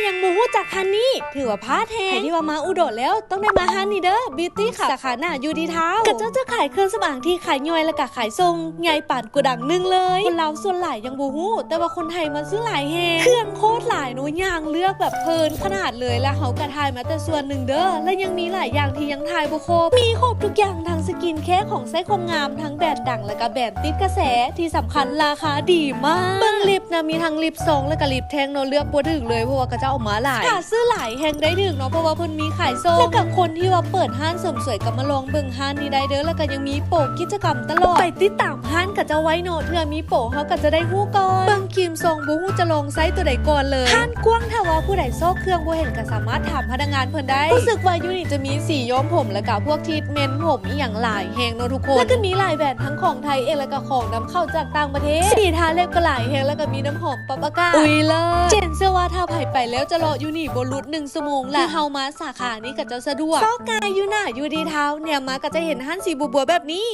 ຍັງບໍ່ຮູ້ຈັກຮ້ານນີ້ ຖືວ່າພາດແຮງ. ໃຜທີ່ວ່າມາອຸດອນແລ້ວ ຕ້ອງໄດ້ມາຮ້ານນີ້ເດີ Beauty Club ສາຂາໜ້າຢູ່ທີ່ທາວ. ເຂົາເຈົ້າຈະຂາຍເຄື່ອງສຳອາງທີ່ຂາຍຍ່ອຍ ແລ້ວກະຂາຍສົ່ງ ໃຫຍ່ປານໂກດັງໜຶ່ງເລີຍ. ຄົນລາວສ່ວນຫຼາຍຍັງບໍ່ຮູ້ ແຕ່ວ່າຄົນໄທມາຊື້ຫຼາຍແຮງ. ເຄື່ອງໂຄດຫຼາຍເນາະ ຍ່າງເລືອກແບບເພີນຂະໜາດເລີຍ. ແລ້ວເຮົາກະຖ່າຍມາແຕ່ສ່ວນໜຶ່ງເດີ ແລະຍັງມີຫຼາຍຢ່າງທີ່ຍັງຖ່າຍບໍ່ຄົບ. ມີຄົບທຸກຢ່າງ ທັງສະກິນແຄ ຂອງໃຊ້ຄວາມງາມ ທັງແບຣນດັງ ແລ້ວກະແບຣນຕິດກະແສ ທີ່ສຳຄັນລາຄາດີມາກ. ເບິ່ງລິບນະ ມີທັງລິບຊອງ ແລ້ວກະລິບແທ່ງເນາະ ເລືອກບໍ່ຖືກເລີຍ ເພາະວ່າເຂົາເຈົ້າເອົາມາຫຼາຍ. ຖ້າຊື້ຫຼາຍແຮງໄດ້ຖືກເນາະ ເພາະວ່າເພິ່ນມີຂາຍສົ່ງ. ແລ້ວກະຄົນທີ່ວ່າເປີດຮ້ານເສີມສວຍກະມາລອງເບິ່ງຮ້ານນີ້ໄດ້ເດີ ແລ້ວກະຍັງມີໂປກິດຈະກຳຕະຫຼອດ. ໄປຕິດຕາມຮ້ານເຂົາເຈົ້າໄວ້ເນາະ ເທື່ອມີໂປເຮົາກະຈະໄດ້ຮູ້ກ່ອນ. ເບິ່ງຄຣີມຊອງ ບໍ່ຮູ້ຈະລອງໃຊ້ໂຕໃດກ່ອນເລີຍ. ຮ້ານກວ້າງ ຖ້າວ່າຜູ້ໃດຊອກເຄື່ອງບໍ່ເຫັນກະສາມາດຖາມພະນັກງານເພິ່ນໄດ້. ຮູ້ສຶກວ່າຢູ່ນີ້ຈະມີສີຍ້ອມຜົມ ແລ້ວກະພວກທຣີດເມັນຜົມອີ່ຫຍັງຫຼາຍແຮງເນາະທຸກຄົນ. ແລ້ວກະມີຫຼາຍແບຣນ ທັງຂອງໄທເອງ ແລ້ວກະຂອງນຳເຂົ້າຈາກຕ່າງປະເທດ. ສີທາເລັບກະຫຼາຍແຮງ ແລ້ວກະມີນ້ຳຫອມປັບອາກາດ. ອຸຍ ເລີດ. ເຈນເຊື່ອວ່າຖ້າໃຜໄປແລ້ວຈະເລາະຢູ່ນີ້ບໍ່ຫຼຸດໜຶ່ງຊົ່ວໂມງລະ. ຄືເຮົາມາສາຂານີ້ເຂົາເຈົ້າສະດວກ ຊອກງ່າຍ ຢູ່ໜ້າຢູ່ທີ່ທາວ ແນມມາກະຈະເຫັນຮ້ານສີບົວໆແບບນີ້.